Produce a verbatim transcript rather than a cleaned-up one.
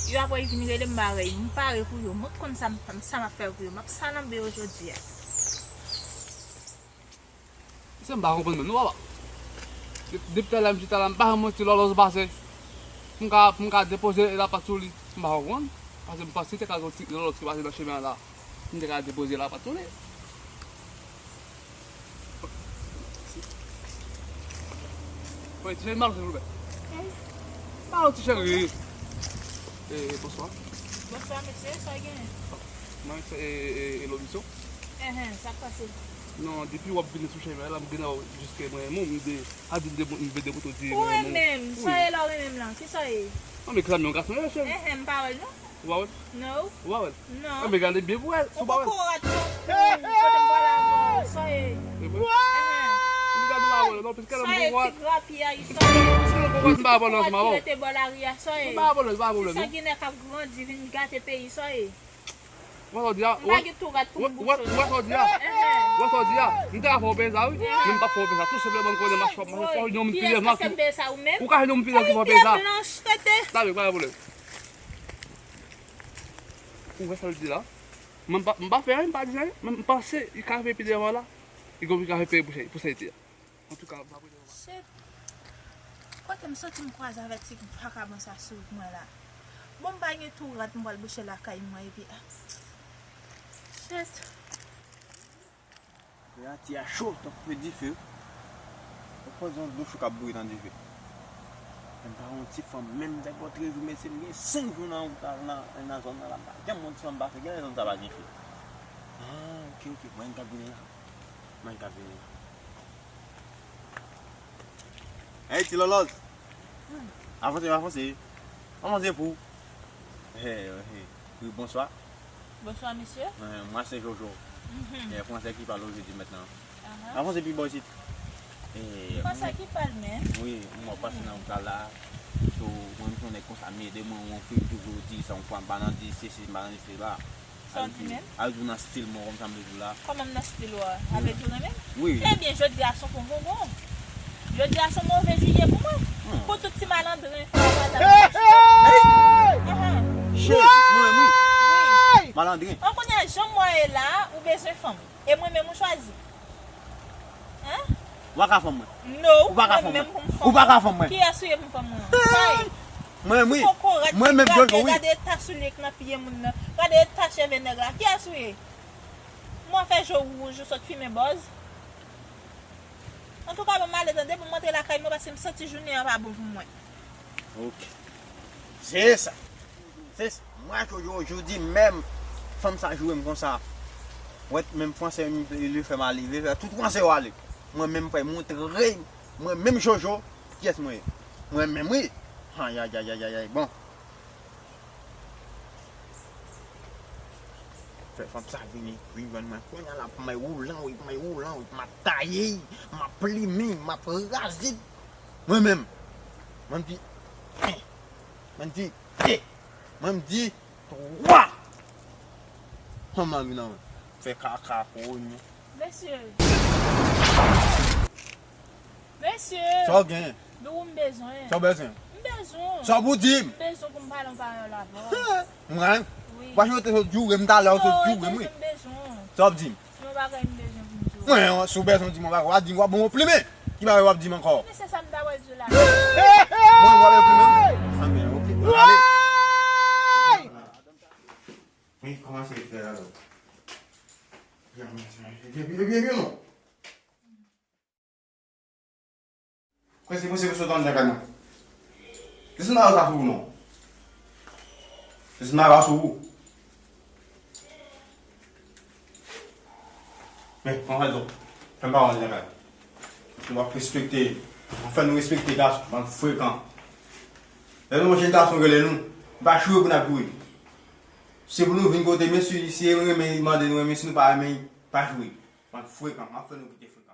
Yo apre vin rele m parèy. M pare pou yo. Mwen konn sa m, sa m ap fè pou yo. M ap salanbe yo jodi a. Se m pa konprann menm non, papa. Depi talè m chita la, m pa janm wè ti Lòlòz pase. Pou m ka, pou m ka depoze lapat sou li. M pa konprann. Paske m panse te ka gen ti Lòlòz ki pase nan chemen an la. M te ka depoze lapat sou li. Wi, ti cheri, m ap silvouplè. Pawòl ti cheri. E, bonswa. Bonswa, mesye, sa w genyen? Mwen se, e, e, e, Lobiso. Enhen, sa k pase? Non, depi w ap vini sou chemen la, m gen nan w jiske mwen, mwen, m de, a di m de, m vle de kote w di. Ou renmen m, sa ye la w renmen m lan, ki sa ye? Non, men ki sa m yon gason ye, cheri. Enhen, m pa wè l non. Ou pa wè l? No. Ou pa wè l? Non. Anben gade byen pou wè l, si w pa wè l. Ou poko rat non. Kote m pral avè w, sa ye? E vre? Enhen. M gade m pa wè l non, piske lè m poko rat. Sa ye ti grapi a, sa ye? Piske lè m poko rat, m pa wè l ansanm avè w. Ki rete bò lari a, sa ye? M pa wè l, pa pwoblèm non. Ti sanginè k ap grandi, vin gate peyi, sa ye? Ou wè sa w di a? M pa gen tou rat pou m bouche. Ou wè sa w di a? Enhen. Ou wè sa w di a? M te ka fè w peye sa, wi. Men m p ap fè w peye sa. Tou senpleman, m konnen mach w ap mache, fò w jwenn yon moun pi lèv nan ki. Ou ka jwenn yon moun pi lèv ki fè w peye sa. Blanch, rete. Dale, pa gen pwoblèm. Ou wè sa l di la? Mwen m pa, m pa fè anyen, m pa di anyen. Men m panse li ka rive pi devan la. Li gon, li ka rive peye pou sa, pou sa l di a. Antouka, m pa prete anba. Shit. Kote m soti m kwaze avèk ti vakabon sa sou wout mwen la. Bon, m pa gen tou rant m pral bouche lakay mwen epi, ah. Shit. Rati a cho tankou fè dife. Ou pran yon dlo cho k ap bouyi nan dife. Men m pa yon ti fanm menm, m te bò trèz jou, mesye, m gen senk jou nan wout la, nan, nan zòn nan la, m pa janm yon ti fanm pase, gen lè zòn sa pa gen fi. Ah, ok, ok, mwen k ap vini la. Mwen k ap vini la. Hey, ti Lòlòz. Avanse, avanse. Avanse pou. Hey, hey. Wi, bonswa. Bonswa, mesye. Eh, mwen se Jojo. Mhm. Eh, fransè ki pale ojodi mentnan. Ahan. Avanse pi bò isit. Eh, fransè ki pale, men. Wi, mwen pase nan wout la. So, mwen, m konnen konsa, m ede mwen, yon fi toujou di sa, yon fwa m pa nan di sesi, m pa nan di sela. Sa w di menm? Al di w nan stil mwen, kòm sa m te di w la. Kòman m nan stil ou a? Avè di w renmen m? Wi. Ebyen, jodi a se yon bon bonbon. Jodi a se yon move jounen pou mwen. Hmm. Pou tout ti malandren, fò yo pa ta. Hey! Ahan. Cheri, mwen menm, wi. Wi. Malandren. An kounye a, jan m wè w ye la, ou bezwen fanm. E mwen menm ou chwazi. Hein? Ou pa ka fanm mwen. No, ou pa ka fanm mwen. Ou pa ka fanm mwen. Kiyès ou ye pou m fanm mwen? Sa ye. Mwen, wi. Ti kokorat, mwen menm, Jojo, wi. Gade eta soulye k nan pye moun nan. Gade eta cheve nèg la. Kiyès ou ye? Mwen fè je w wouj, ou sot fimen bòz. Antouka, ban m ale tande, pou m antre lakay mwen, paske m santi jounen an pa bon pou mwen. Ok. Se sa. Se sa. Mwen, Jojo, jodi menm, fanm sa joure m konsa. Wè, menm fransè, li fè m ale, li fè tout fransè yo ale. Mwen menm, frè, montre, mwen menm, Jojo, kiyès mwen ye? Mwen menm, wi. Ayayayayay, bon. Fè fanm sa vini, vin jwenn mwen. Kounye a la, pou mwen woulan, wi, pou mwen woulan, wi, m ap taye, m ap plime, m ap raze. Mwen menm, mwen di, en, mwen di, de, mwen di, twa. Fanm nan vin nan mwen. Fè kaka, kounye. Mesye. Mesye! Sa w gen? Dou m bezwen. Sa w bezwen? M bezwen. Sa w pou di m? M bezwen pou m pale yon pawòl avè w. Mwen? Wi. W pa janm te sot joure m talè, w sot joure m, wi. Non, m bezwen, m bezwen. Sa w ap di m? Yon bagay m bezwen pou m di w. Mwen, si w bezwen di m yon bagay, w a di m, w a ban m yon plimen. Ki bagay w ap di m ankò? Men se sa m ta pral di w la. Mwen, w ap yon plimen? Anben, ok. Ale. Wi, kòmanse fè la, non. Byen, byen, byen, byen, non. Prese, prese, prese, w sot anndan kay mwen. Desann mare sa sou ou non. Desann mare sa sou ou. Men, pran fè zòt. Fè m pa anndan kay. Nou ap respekte. Anfen, nou respekte gason, bann frekan. Lè nou yon jèn gason rele nou, nou pa joure pou n ap joure. Se pou nou vin kote mesye, si nou renmen, mande nou renmen, si nou pa renmen, pa joure. Bann frekan, m ap fè nou kite frekan.